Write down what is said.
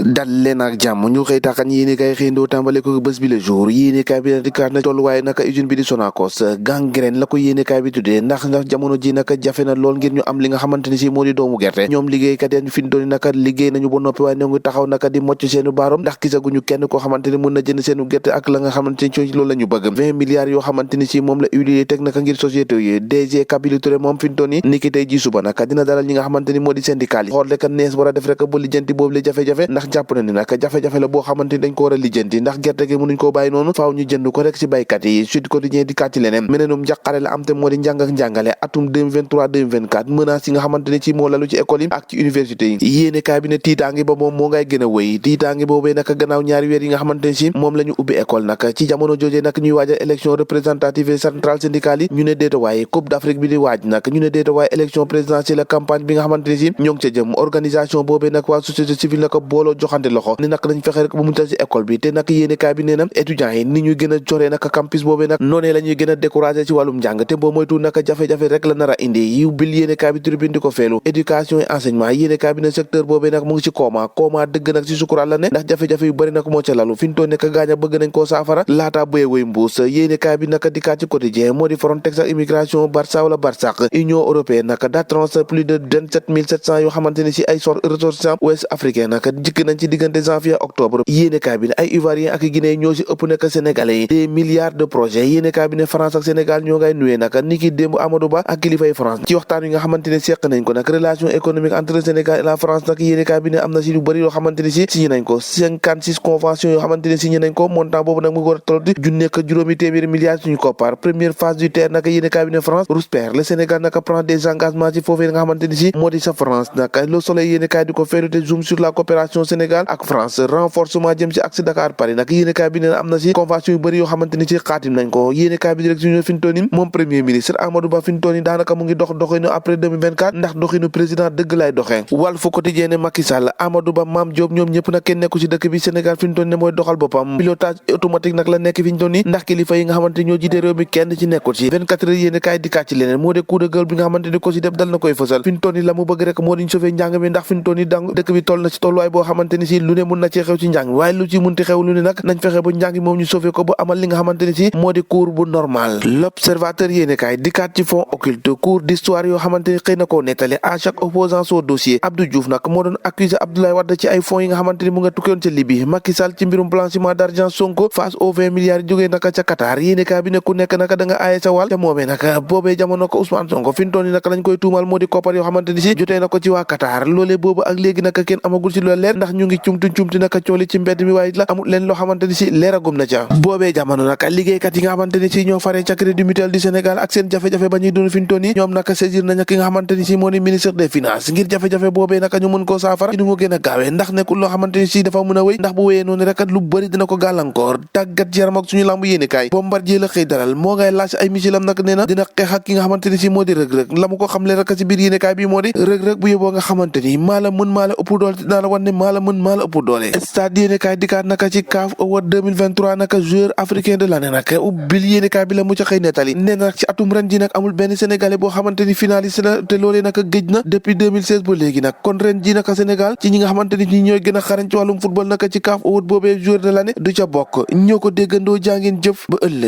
dal leen ak jàmm ñu xëy taxan yéenekaay xëyndoo tàmbale ko bés bi le jour yéenekaay bi di kaat na tolluwaay naka usine bi di Sonacos gangrène la ko yéenekaay bi tuddee ndax jamono ji naka jafe na lool ngir ñu am li nga xamante ni si moo di doomu gerte ñoom liggéeykat ya fi ñu doon naka liggéey nañu ba noppi waaye ñoo ngi taxaw naka di mocc seenu baarom ndax gisaguñu kenn koo xamante ni mën na jënd seenu gerte ak la nga xamante ni ci loolu la ñu bëgg 20 milliards yoo xamante ni si moom la huilier teg naka ngir société yi DG Kabili Touré moom fi ñu doon niki tey ji suba naka dina dalal ñi nga xamante ni moo di syndicat yi xool rek nees war a def rek ba lijjanti boobu la jafe-jafe ndax jàpp na ni naka jafe-jafe la boo xamante ni dañ ko war a lijjanti ndax gerte gi mënuñ koo bàyyi noonu faaw ñu jënd ko rek ci baykat yi Sud Quotidien di kàcci leneen meneenum njàqare la am te moo di njàng ak njàngale atum 2023-2024 menaces yi nga xamante ni ci moo lalu ci école yi ak ci université yi yéenekaay bi ne tiitaangi ba moom moo ngay gën a wéy tiitaangi boobee naka gannaaw ñaari weer yi nga xamante ni ci moom la ñu ubbi école nag ci jamono joojee nag ñuy waajal élection représentative et centrale syndicale yi ñu ne déeta waaye Coupe d'Afrique bi di waaj nag ñu ne déeta waaye élection présidentielle la campagne bi nga xamante ni ci ñoo ngi ca jëm organisation boobee nag waa société civile nag booloo joxante loxo ni nag dañ fexe rek ba mu tal ci école bi te nag yéenekaay bi nee na étudiants yi ni ñuy gën a joree nag campus boobee nag noonee la ñuy gën a découragé ci wàllum njàng te boo moytu nag jafe-jafe rek la nar a indi yu bil yéenekaay bi tribune di ko feelu éducation et enseignement yéenekaay bi ne secteur boobee nag mu ngi ci coma dëgg nag ci sukuraat la ne ndax jafe-jafe yu bëri nag moo ca lalu fi ñu toll nekk gaañ a bëgg nañ koo saafara laataa bëye woy mbuus yéenekaay bi nag dikkaat ci quotidien moo di Frontex ak immigration Barça wala Barsaq Union européenne nag daa transfert plus de 27 700 yoo xamante ni ci ay ressortissants ouest africain nag jikk nañ ci diggante janvier octobre yéenekaay bi ne ay Ivoiriens ak Guinéens ñoo ci ëpp nekk Sénégalais yi des milliards de projets yéenekaay bi ne France ak Sénégal ñoo ngay nuyee nag niki démb Amadou Ba ak kilifay France ci waxtaan yi nga xamante ne seq nañ ko nag relation économique entre Sénégal et la France nag yéenekaay bi ne am na ci lu bëri yoo xamante ni si signé nañ ko 56 conventions yoo xamante ne signé nañ ko montant boobu nag mu ngi war a toll di junni ak juróomi téeméeri milliards suñu koppar première phase du TER nag yéenekaay bi ne France prospère le Sénégal nag prend des engagements ci foofee nga xamante ni si moo di sa France nag Le Soleil yéenekaay di ko feelu te zoom sur la coopération Sénégal ak France renforcement jëm ci axe Dakar Paris nag yéenekaay bi ne am na ci convention yu bëri yoo xamante ni ci xaatim nañ ko yéenekaay bi direction fintooni moom premier ministre Amadou Ba fintooni daanaka mu ngi doxinu après 2024 ndax doxinu président dëgg lay doxee Walf Quotidien ne Macky Sall Amadou Ba Mame Diop ñoom ñëpp nag kenn nekku ci dëkk bi Sénégal fintooni ne mooy doxal boppam pilotage automatique nag la nekk fintooni ndax kilifa yi nga xamante ñoo jiite réew mi kenn ci nekkul ci 24 heures yéenekaay di kàcc ci leneen moo de coup de gueule bi nga xamante ni ko ci def dal na koy fësal fintooni la mu bëgg rek moo diñ sauver njàng mi ndax fintooni dëkk bi toll na ci tolluwaay boo xamante ni si lu ne mun na ci xew ci njàng waaye lu ci munti xew lu ne nag nañ fexe ba njàng moom ñu sauver ko ba amal li nga xamante ni si moo di cours bu normal l'observateur yéenekaay dikkaat ci fonds occulte cours d'histoire yoo xamante ni xëy na koo nettali à chaque opposant son dossier Abdou Diouf nag moo doon accusé Abdoulaye Wade ci ay fonds yi nga xamante ni mu nga tukkewoon ca Libye Macky Sall ci mbirum blanchiment d'argent Sonko face aux 20 milliards yi jógee naka ca Qatar yéenekaay bi ne ku nekk naka da nga aaye sa wàll te moomee naka boobee jamono ko Ousmane Sonko fi mu toll nii naka lañ koy tuumal moo di koppar yoo xamante ni si jotee na ko ci waa Qatar loolee boobu ak léegi naka kenn amagul ci lu leer ndax ñu ngi cumti naka cooli ci mbedd mi waaye la amul leen loo xamante ni si leeragum na ca boobee jamono naka liggéeykat yi nga xamante ni si ñoo faree ca Crédit Mutuel du Sénégal ak seen jafe-jafe ba ñuy dund fi mu toll nii ñoom naka saisir nañ ki nga xamante ni si moo di ministre des finances ngir jafe-jafe boobee naka ñu mën koo saafara ci nu mu gën a gaawee ndax nekkul loo xamante ni si dafa mën a wéy ndax bu wéyee noonu rek lu bëri dina ko gàllankoor tàggat yaram ak suñu lamb yéenekaay Bombardier la xëy dalal moo ngay laaj ay misilam nag nee na dina xeex ak ki nga xamante ni si moo di rëg-rëg la mu ko xamle rek ci biir yéenekaay bi moo di rëg-rëg bu yóbboo nga xamante ni maa la mën maa la ëpp doole dinaa la wan ne maa la mën maa la ëpp doole stade yéenekaay dikkaat naka ci CAF Award 2023 naka joueur africain de l'année nag ubbil yéenekaay bi la mu ca xëy nettali nee na nag ci atum ren ji nag amul benn sénégalais boo xamante ni finaliste la te loolee naka géej na depuis 2016 ba léegi nag kon ren ji naka Sénégal ci ñi nga xamante ni ñi ñooy gën a xarañ ci wàllum football naka ci CAF Award boobee joueur de l'année du ca bokk ñoo ko déggandoo jàngeen jëf ba ëllëg